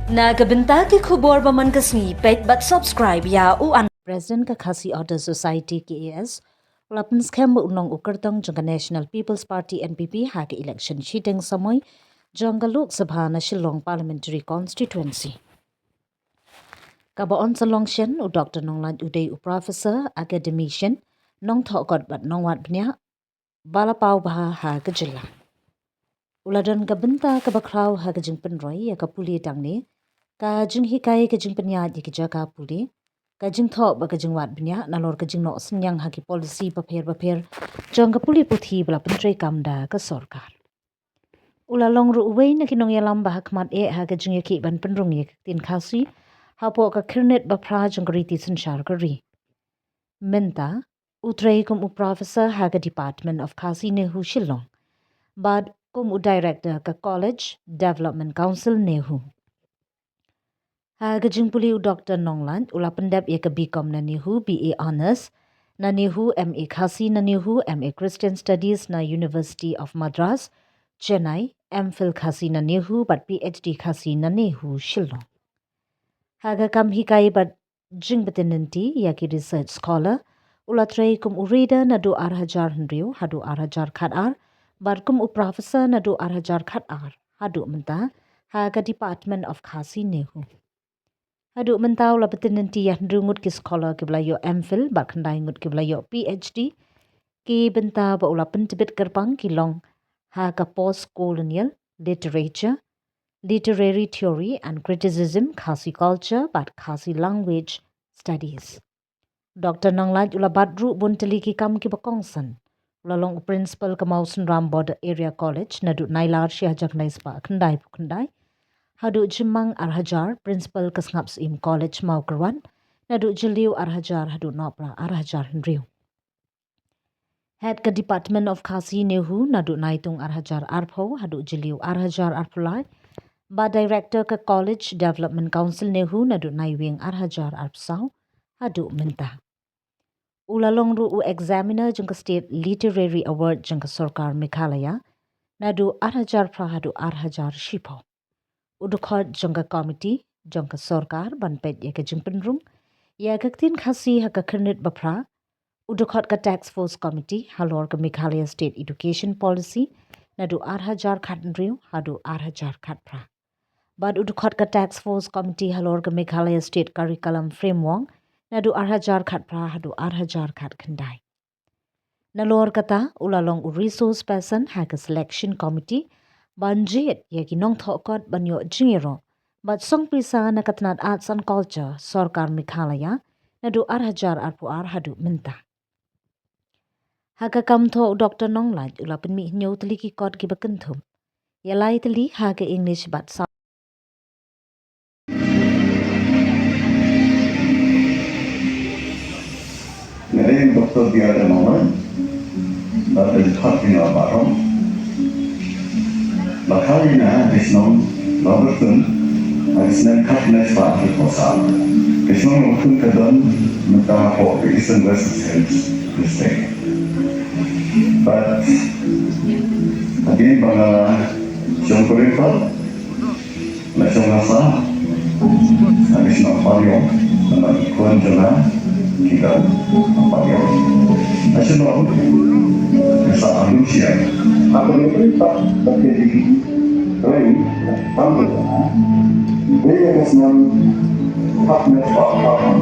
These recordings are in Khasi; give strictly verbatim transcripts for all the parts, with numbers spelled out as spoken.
Na ka bynta ki khubor ba man ka sngi, peit bad subscribe ïa u an. President ka Khasi Authors Society, K A S, u la pynskhem ba u nong u kyrtong jong ka National People's Party, N P P, ha ka election shiteng samoi jong ka Lok Sabha na Shillong Parliamentary Constituency. Kaba yn sa long shen, u Doctor Nonglait u dei u professor, academician, nongthoh kot bad nongwad bniah ba la paw bha ha ka jylla. U la don ka bynta kaba khraw ha ka jingpynroi ïa ka pule tang ne, ka jinghikai, ka jingpynïaid ïa ki jaka pule, ka jingthoh bad ka jingwad bniah, nalor ka jingnoh synñiang ha ki policy bapher bapher jong ka pule puthi ba la pyntreikam da ka sorkar. U la long ruh uwei na ki nongïalam ba ha khmat eh ha ka jingïakhih ban pynrung ïa ka ktien Khasi hapoh ka khyrnit ba phra jong ka riti synshar ka ri. Mynta u trei kum u professor ha ka Department of Khasi, NEHU, Shillong, bad kum u director ka College Development Council, NEHU. Ha ka jingpule, u Doctor Nonglait u la pyndep ïa ka B Com na NEHU, B A Honours na NEHU, M A Khasi na NEHU, M A Christian Studies na University of Madras, Chennai, M Phil Khasi na NEHU bad P H D Khasi na NEHU, Shillong. Ha ka kam hikai bad jingbtin lynti ïa ki research scholar, u la trei kum u reader naduh ar hajar hynriew haduh ar hajar khatar, bad kum u professor naduh ar hajar khatar haduh mynta ha ka Department of Khasi, NEHU. Haduh mynta u la btin lynti ïa hynriew ngut ki scholar kiba la ïoh M Phil bad khyndai ngut kiba la ïoh P H D. Ki bynta ba u la pyntbit kyrpang ki long ha ka post colonial literature, literary theory and criticism, Khasi culture bad Khasi language studies. Doctor Nonglait u la bat ruh bun tylli ki kam kiba kongsan. U la long u principal ka Mawsynram Border Area College naduh Nailar shi hajar khyndai spah khyndai phew khyndai haduh Jymmang ar hajar, principal ka Sngap Syiem College Mawkyrwat naduh Jylliew ar hajar haduh Nohprah ar hajar hynriew. Head ka Department of Khasi, NEHU naduh Naitung ar hajar arphew haduh Jylliew ar hajar arphew lai, bad director ka College Development Council, NEHU naduh Naiwieng ar hajar arphew saw haduh mynta. U la long ruh u examiner jong ka State Literary Award jong ka Sorkar Meghalaya naduh ar hajar phra haduh ar hajar shiphew. U dkhot jong ka komiti jong ka sorkar ban peit ïa ka jingpynrung ïa ka ktien Khasi ha ka khyrnit ba phra. U dkhot ka Task Force Committee halor ka Meghalaya State Education Policy naduh ar hajar khathynriew haduh ar hajar khatphra. Bad u dkhot ka Task Force Committee halor ka Meghalaya State Curriculum Framework naduh ar hajar khatphra haduh ar hajar khatkhyndai. Nalor kata, u la long u resource person ha ka selection committee ban jied ïa ki nongthoh kot ban ïoh jingïaroh bad song pisa na ka tnat Arts and Culture Sorkar Meghalaya naduh ar hajar arphew ar haduh mynta. Ha ka kam thoh, u Doctor Nonglait u la pynmih hynñiew tylli ki kot kiba kynthup. Ïa lai tylli ha ka English bad sa Nga dei Doctor B R Nonglait, ba dei Doctor Bina Barom. Ba khawi na ka shnong Laberton, ha ka snem khatkhyndai spah hynriewphew saw. Ka shnong Laberton ka don mynta hapoh ka Eastern West Hills District. But again, ba nga shong kurim pat, la shong la sah, ha ka shnong Paliong, namar ki khun jong nga ki don ha Paliong. Ha shnong ka sah ha Lucia. Ha ka shnong ka sah ha Lucia. Dei ka snem khatkhyndai spah khatphra.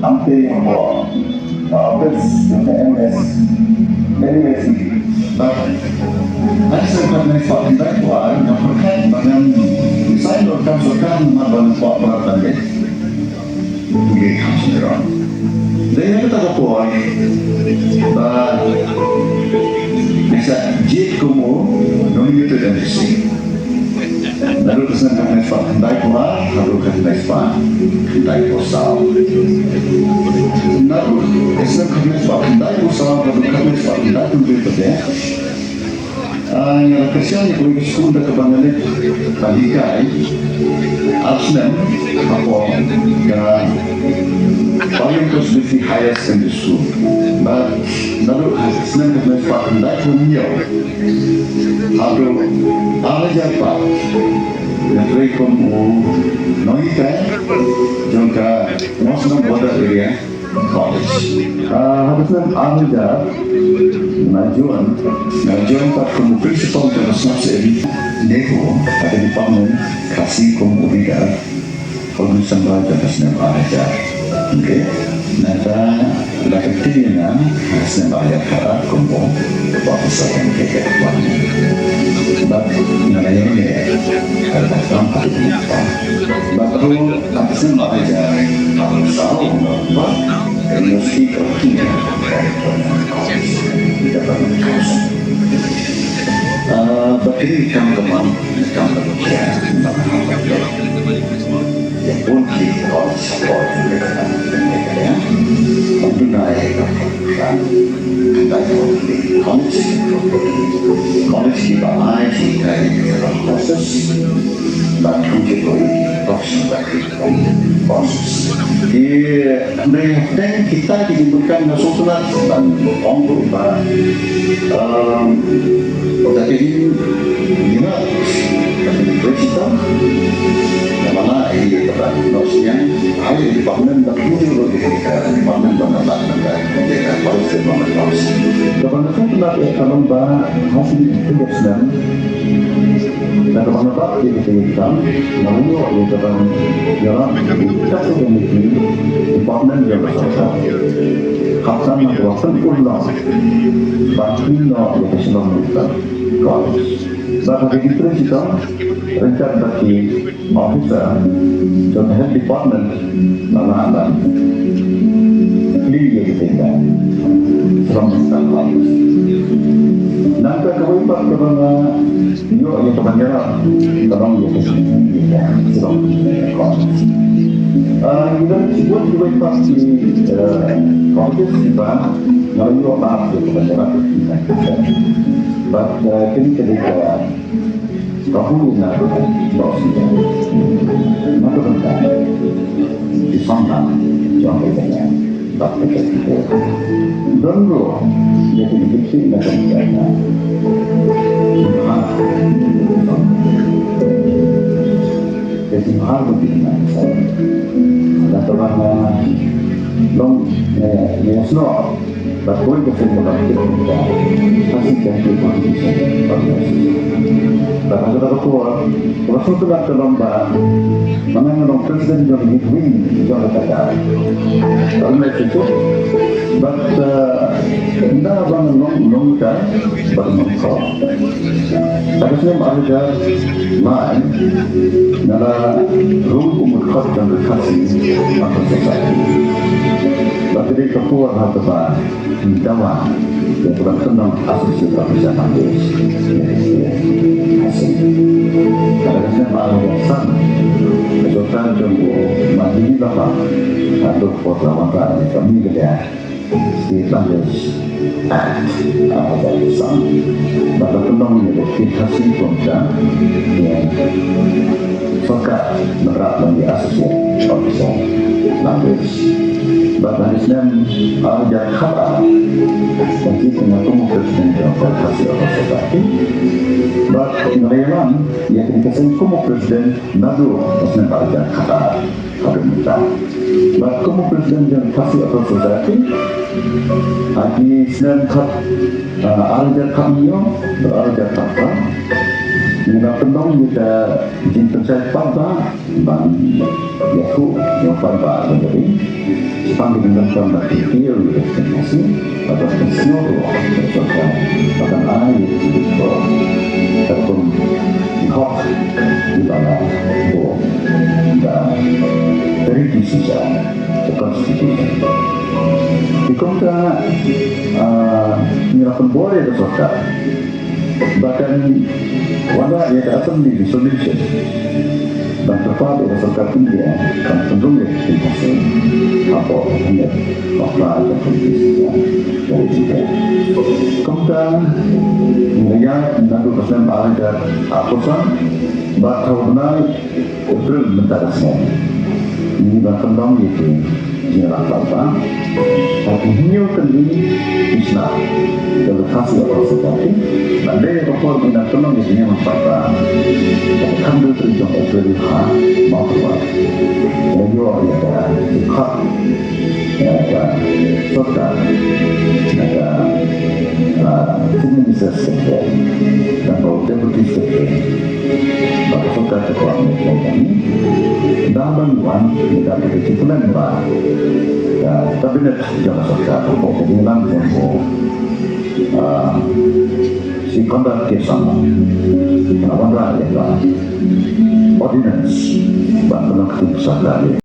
Ante hapoh ka office jong ka M S, M S E. Bad ha ka snem khatkhyndai spah khyndaiphew ar nga pyrkhat ba ngan resign ruh kam sorkar namar ba nga kwah palat ban leit pule kam shnong. Dei ha kata ka por ba nga sa jied kum u nominated M D C. Naduh ka snem khatkhyndai spah khyndaiphew ar haduh khatkhyndai spah khyndaiphew saw. Naduh ka snem khatkhyndai spah khyndaiphew saw haduh khatkhyndai spah khyndaiphew hynriew pat, ah, nga la kyrshan ïa kawei ka skul da kaba nga leit ban hikai ar snem hapoh ka Pavilion Presbytery Higher Secondary School. Bad naduh snem khyndai spah khyndai phew hynñiew haduh ar hajar pat, nga trei kum u nonghikai jong ka Mawsynram Border Area College. Ah, ha ka snem ar hajar, nga join, nga join pat kum u principal jong ka sngap seh NEHU, ha ka department Khasi kum u leader. August snem ba jong ka snem ar hajar. Okay. Nangta la ka kti na ka snem ar hajar khatar kum u officer jong ka department. Bad nga la ïeng ne ka kam ha ka department. Bad ruh ha ka snem ar hajar khatar saw nga ba ka University of Kenya. Ah, bad kine ki kam ka mon, kam ka jia, kam ka jia. Ïa bun ki khon support ïa u Dunai, ïa ka program. Ka ïa u college, college kiba ai ki ka ïa ka courses. Bad kum ki professional courses. Ki Hynrei hapdeng kita ki jingpynkan nga sngewtynnat ban ong ruh ba, em, da ka jingïarap ka jingpynshitang, namar ïa kata ka sniang ha ïa ka department, bad kumjuh ruh ïa ka department ba nga bat, ba nga bat, ba nga bat. Kaba nga sngewtynnat ïa ka long ba ha ki jingpynshitang Na ka bynta ba ïa kata ka kam, nga la ïoh ïa ka ban ïarap ïa ka community department jong ka sorkar. Khamtam na ka bynta urlong ban pynlong ïa ka Shillong Medical College. Bad ha ka jingtrei shitom ryngkat bad ki officer jong ka health department, la lah ban plie ïa ka tender. From the start. Nangta kawei pat kaba nga ïoh ïa ka ban ïarap ka long ïa ka sdang ïa ka sdang. Ah, ngi don shibun kiwei pat ki, eh, colleges kiba nga la ïoh ïa ka ban ïarap. Bad, eh, kine ki dei ka Ka hynñiew na ka bynta, na ka bynta ki samla jong ka ïing bad ka jingpynlong. Don ruh ïa ki jingpynlong na ka bynta na ka bynta ka jingpynlong na ka bynta na ka bynta long ne ne sno. Bad kawei ka sien ba la kit ka Khasi County Constitution Organization. Bad ha kata ka por, kaba sngewtynnat ka long ba ma nga nga long president jong youth wing jong kata ka organization. Bad, eh, ynda ba nga long, long ka bad long ka Ha ka snem ar hajar lai, nga la rung kum u dkhot jong ka Khasi Authors' Society. Bad ka dei ka por ha kaba nga dawa ïa ka ban pynlong Associate Officer Language. Ha ka snem ar hajar san, ka sorkar jong u Marjory Lockyer, haduh por la wanrah ïa ka Meghalaya State Language Act, ar hajar san. Bad la pynlong ïa ka Khasi kum ka, ïa, sorkar ban rah ban ïa Associate Officer Language. Bad ha ka snem ar hajar khatar, nga jied kum u president jong ka Khasi Authors' Society. Bad nga la ïalam ïa kane ka seng kum u president naduh ka snem ar hajar khatar. Haduh mynta. Bad kum u president jong Khasi Authors' Society, ha ki snem khat, ah, ar hajar khathynñiew bad ar hajar khatphra, ngi la pynlong ïa ka jingpynshai paidbah ban ïathuh ïa u paidbah jong ka ri shaphang ka jingdonkam ban kyntiew ïa ka ktien Khasi. Bad ban pynsngew ruh ïa ka sorkar ba kan ai ïa ki jingkyrkhu katkum ki hok kiba la buh da ka riti shisha, ka constitution. Te kumta, ah, ngi la pynbor ïa ka sorkar ba kan wanrah ïa ka assembly dissolution ban kyrpad ïa ka sorkar India ban pynrung ïa ka ktien Khasi hapoh ka thong bakla jong ka ri India. Kumta ngi la ïaid naduh ka snem ar hajar arphew san bad ha u bnai April mynta ka snem ngi la pynlong ïa ki Ïa la papa. Hynñiew tylli ki sla. Ïa la pasi la pasi pati. Ban dei ka por ïa la tymmen ïa la papa. Ka kham dei tri jong April ha Mawkyrwat. Ïa ïa ïa ka khot. Ïa ka sorkar. Ïa ka, ah, Chief Minister Secretary. Dan ka Deputy Secretary. Ba ka sorkar ka kwah ne ka wan. Dang ban wan, ni da ka chief plan ba. Ka cabinet jong ka sorkar ko ko bilang jong ko. Ah, si Conrad K Sangma. Na wanrah ïa ka ordinance ba ka sorkar.